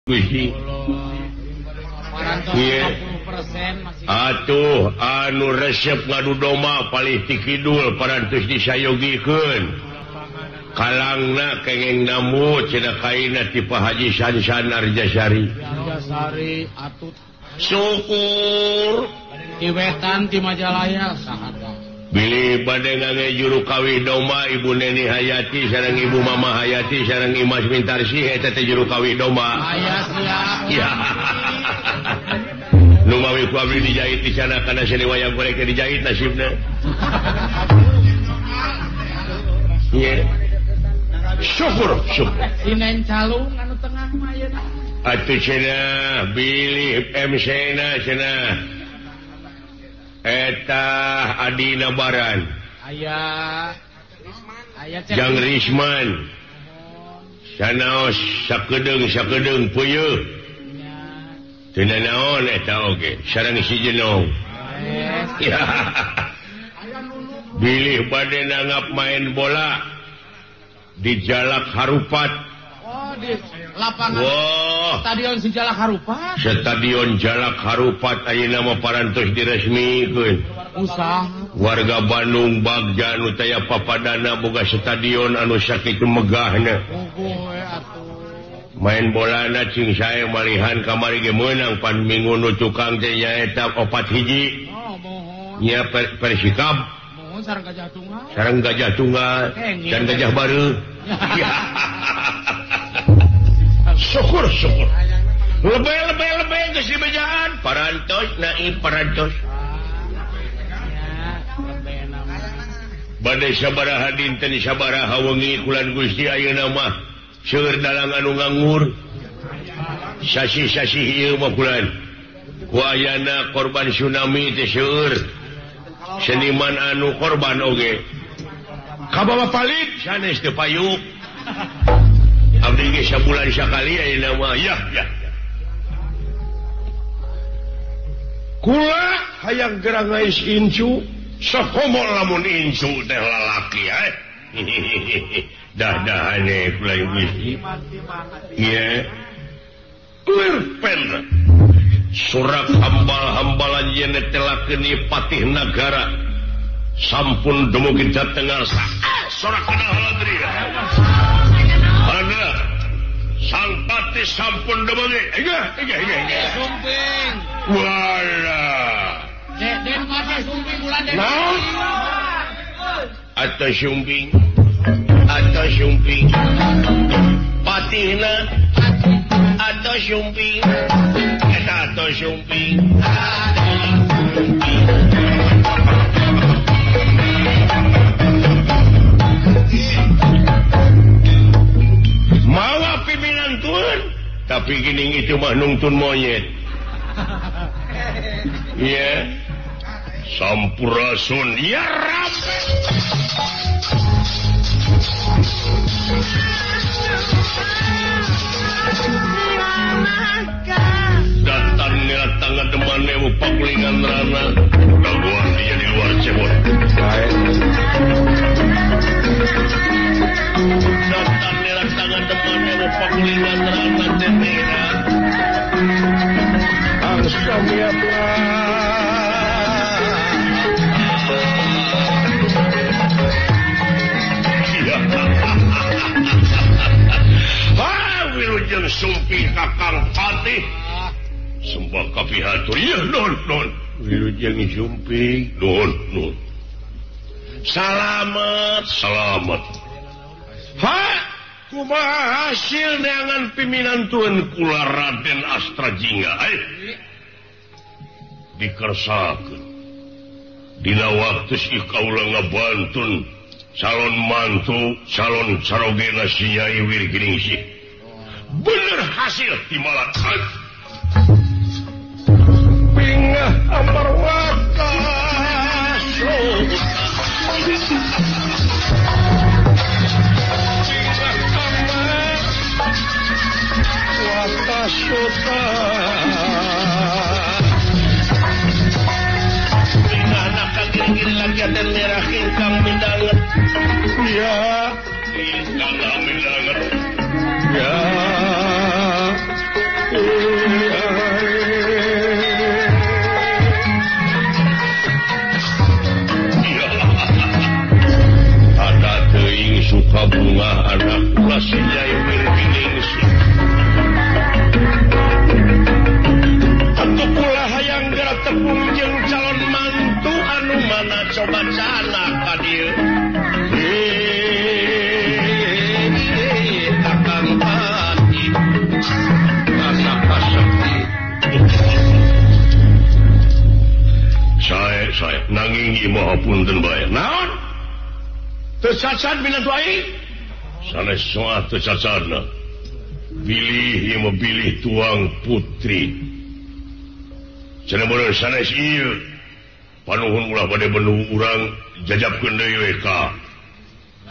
Gusti. Atuh anu resep ngadu domba palih ti kidul parantos disayogikeun. Kalangna kengeng namu cenah kaina ti Pak Haji Sansan Arjasari. Arjasari atut. Syukur di wetan di Majalaya saha. Bilih bade ngangge juru kawih domba Ibu Neni Hayati sareng Ibu Mama Hayati sareng Imas Mintarsih eta teh juru kawih domba. Aya siap. Ya. Nu mawi ku abdi dijahit di sana kana seni wayang golek teh dijahit nasibna. Ye. Syukur, syukur. Sinen calung anu tengah mah ayeuna. Atuh cenah bilih MC na cenah. Eta Adina Baran aya aya Jang Risman sanaos sakedeung sakedeung puyeuh teu nanaon eta oge sareng si Jenong. Bilih bade nanggap main bola di Jalak Harupat. Oh, di lapangan. Wow. Stadion si Jalak Harupat. Stadion Jalak Harupat ayeuna mah parantos diresmikeun. Usah. Warga Bandung bagja anu taya papadana boga stadion anu sakitu megahna. Main bolana cing sae malihan kamari ge meunang pan minggu nu tukang teh nyaeta 4-1. Nya Persikab. Sareng Gajah Tunggal. Sareng Gajah Tunggal dan Gajah Baru. Syukur syukur. Lebih lebih lebih geus dibejaan parantos naib parantos. Bade sabaraha dinten sabaraha wengi kulan Gusti ayeuna mah seueur dalang anu nganggur. Sasih-sasih ieu mah kulan. Ku ayana korban tsunami teh seueur. Seniman anu korban oge. Kabawa palit sanes teu payuk. Abdi ge sabulan sakali ayeuna mah yah yah. Kula hayang gerang ngais incu sakomo lamun incu teh lalaki eh. Dah-dahane kula Gusti. Ye. Kuir pen. Surak hambal-hambalan yen telakeun patih nagara sampun dumugi dhateng ngarsa. Sorak kana haladri. Ana sang patih sampun dumugi. Ega ega ega. Sumping. Wala. Den patih sumping bulan den. Atau sumping. Atau sumping. Patihna atau sumping. Atau sumping. Mawa pimpinan turun, tapi gini itu mah nungtun monyet. Ya, sampurasun ya rampe. Datang datang deman ewu pakulingan rana daguan dia di luar cebon. Datang datang deman ewu pakulingan rana tetera. Angsamia Wilujeng Sumping Kakang Patih sembah kapihatur ya nun nun Wilujeng Sumping nun nun salamet salamet ha kumaha hasil neangan piminantuan kula Raden Astrajingga dikersakeun dina waktu si kaula ngabantun calon mantu calon carogena si Nyai Wirginingsih bener hasil timalakan pingah amar watas pingah nakagiri-giri lagi dan merah ingkang mindanget ya ingkang mindanget ya. saya nanging ieu mah punten bae. Naon? Teu cacat minantu aing? Sanes soa teu cacatna. Bilih ieu mah bilih tuang putri. Cenah bener sanes ieu. Panuhun ulah bade bendung urang jajabkeun deui we ka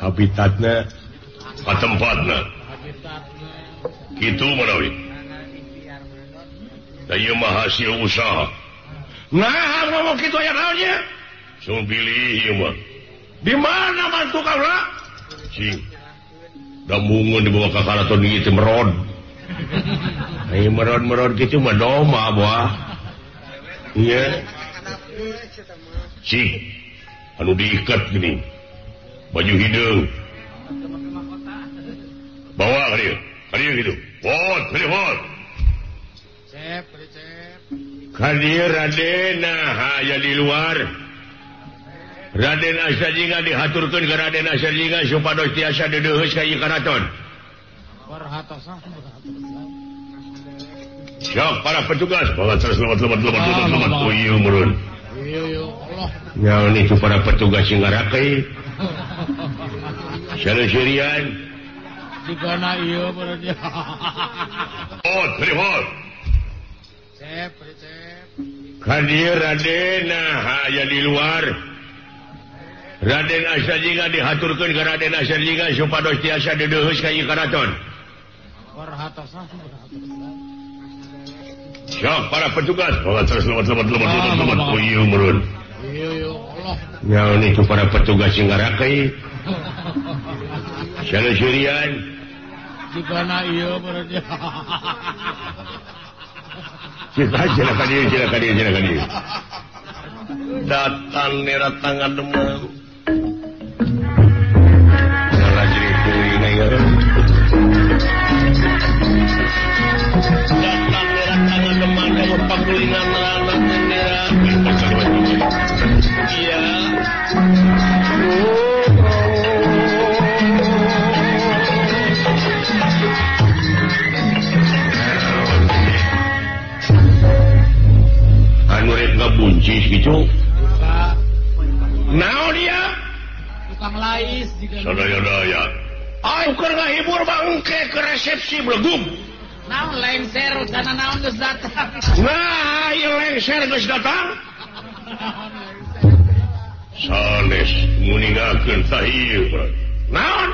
habitatna, ka tempatna. Kitu manawi. Da ieu mah hasil usaha. Nah, ngomong kitu aya naon nya? Sung bilih ieu mah. Di mana mantu kaula? Cing. Da mungun dibawa ka karaton ieu teh merod. Ai merod-merod kitu mah doma buah. Ieu. Cing. Anu diikat gini. Baju hideung. Bawa ka dieu. Ka dieu kitu. Wot, ka dieu wot. Cep, cep. Ka dieu Raden nah aya di luar. Raden Astajinga dihaturkeun ka Raden Astajinga supados tiasa deudeuheus ka ieu karaton. Sok para petugas bawa terus lewat lewat lewat lewat lewat. Oh ieu meureun. Nyaon itu para petugas sing ngarakai. Sareuseurian. Digana ieu meureun. Oh, trihot. Cep, cep. Ka dieu Raden nah aya di luar. Raden Astajinga dihaturkeun ka Raden Astajinga supados tiasa deudeuheus ka ieu karaton. Sok para petugas bawa terus lewat lewat lewat lewat lewat. Oh ieu meureun. Nyaon itu para petugas sing ngarakai. Sareuseurian. Digana ieu meureun. Silakan dieu, silakan dieu, silakan dieu. Datang neratangan Demang. Salah jadi teuing aya. Datang neratangan Demang ka pakulingan anak nera. Iya. Anu rek ngabuncis gitu. Naon dia? Tukang lais juga. Sadaya-daya. Ayo keur ngahibur mah engke ke resepsi belegug. Naon lengser kana naon geus datang. Nah, ieu lengser geus datang. Sanes nguningakeun tah ieu. Naon?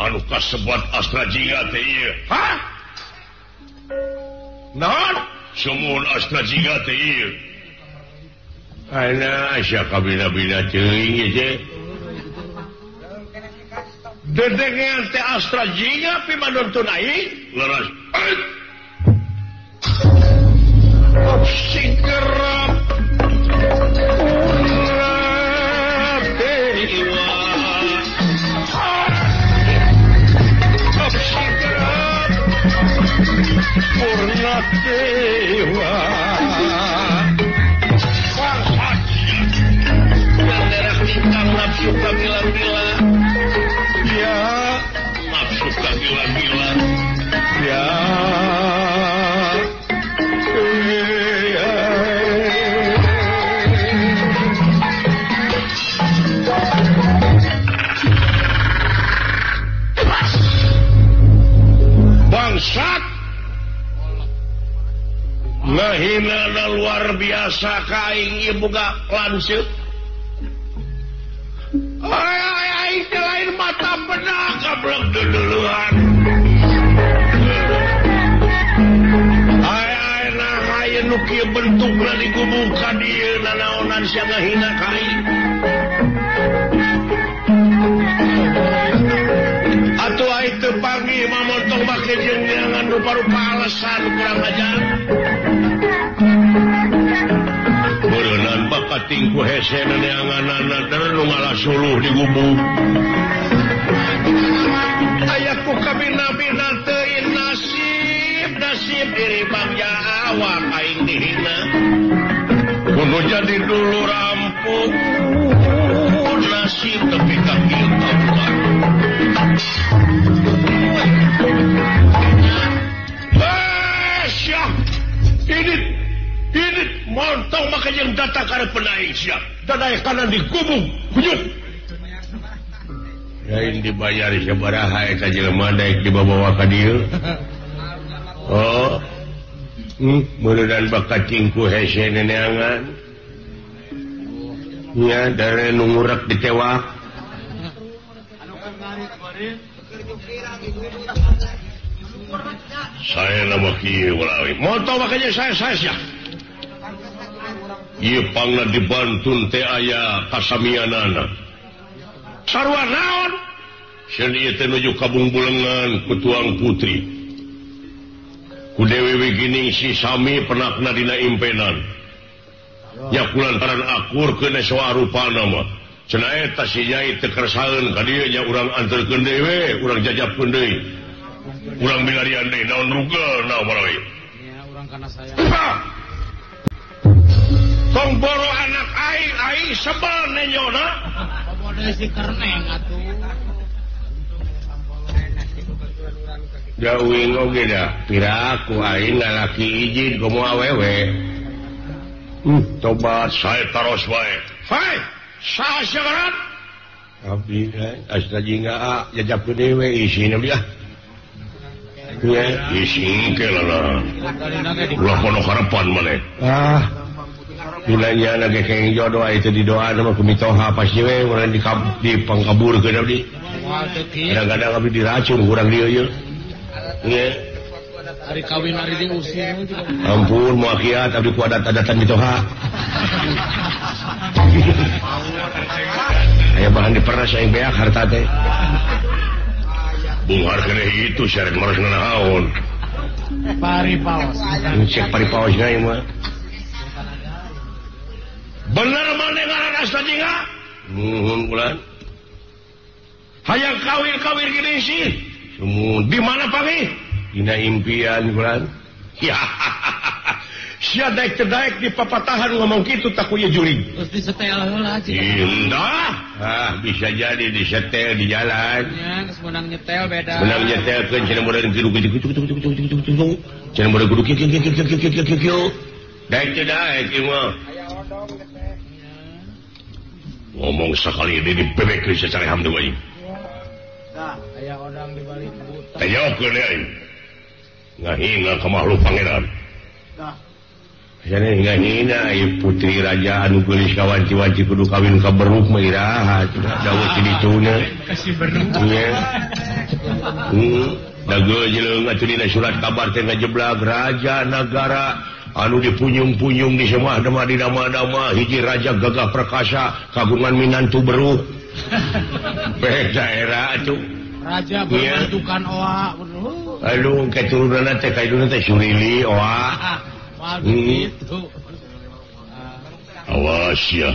Anu kasebat Astra Jingga teh ieu. Hah? Naon? Sumuhun Astra Jingga teh ieu. Aina sia kabina-bina teuing ieu teh. Dedengean teh Astra Jingga pimanuntun aing leres. Opsi kerap urap dewa. Opsi kerap purna dewa. Bangsat yang tingkang nafsu kabila-bila. Ya, nafsu kabila-bila. Ya. Bangsat ngahina luar biasa ka aing ieu boga lanceuk. Aing teh lain mata benak gablek dululuan. Ai nah aya nu kieu bentukna digubung ka dieu nanaonan sia ngahina ka aing. Atuh aing teu panggih mamontong make jeung neangan rupa-rupa alasan kurang ajar. Meureunnan bakating ku hese neanganana der nu ngalasuluh di gubuk. Aya ku kabina-bina teuing nasib nasib diri bangja awak aing dihina. Kudu jadi dulu rampung nasib tepi ka kieu kaula. Ini Ini montong maka yang datang karena penaing siap. Dadai kanan digubung, kunyuk. Lain dibayar sabaraha eta jelema daek dibawa ka dieu. Oh. Meureundan bakat cingku hese neneangan. Nya dare nu ngurek ditewak. Saya nama kieu walawi. Montong makanya saya sia. Ieu pangna dibantun teh aya kasamianana. Sarua naon? Sieun ieu teh nuju ka bungbulengan ku tuang putri. Ku Dewi Wigining si sami penakna dina impenan. Nya kulantaran akur keun soa rupana mah. Cenah eta si Nyai teu kersaeun ka dieu nya urang anterkeun deui we, urang jajabkeun deui. Urang milarian deui naon rugelna walawi. Nya urang kana saya. Tong boro anak aing, aing sebel nenyona. Bobo si kerneng atuh. Da uing oge da, piraku aing lalaki izin komo awewe. Tobat saya taros wae. Hai, saha sagaran? Abdi asta jingga jajabkeun deui we isina abdi ah. Nya ising ke lah. Ulah kono harapan maneh. Ah. Dulanya lagi kenging jodoh itu didoa sama kumitoha pasti we urang dipangkaburkeun abdi. Kadang-kadang abdi diracun kurang dieu ieu. Nya. Ari kawin ari diusir. Ampun muakiat abdi ku adat-adatan mitoha. Aya bahan diperas aing beak harta teh. Bunghar keneh itu syarek maros nanaon. Pari paos. Cek pari paos na ieu mah. Bener mana ngaran asta jingga? Nuhun bulan. Hayang kawin-kawin gini sih. Sumun di mana pangi? Dina impian bulan. Ya. Sia daek teu daek di papatahan ngomong kitu tak kuya jurig. Terus disetel heula cik. Indah. Ah, bisa jadi disetel di jalan. Nya geus meunang nyetel beda. Meunang nyetelkeun cenah meureun kitu kitu kitu kitu kitu kitu kitu. Cenah meureun kudu kieu kieu kieu kieu kieu kieu kieu. Daek teu daek ieu mah. Ngomong sekali ini dibebekeun secara hamdu aing. Tah, aya odang di balik buta. Tayokeun aing. Ngahina ka makhluk pangeran. Tah. Jane ngahina ieu putri raja anu geulis kawanci-wanci kudu kawin ka beruk mah iraha cenah dawuh ti dituna. Kasih beruk. Nya. Dageul jeleung atuh dina surat kabar teh ngajeblag raja nagara anu dipunyung-punyung di semah dema di dama-dama hiji raja gagah perkasa kagungan minantu beruk. Beh daerah atuh. Raja bermantukan oa. Aduh keturunanna teh kaiduna teh Surili oa. Gitu. Awas ya.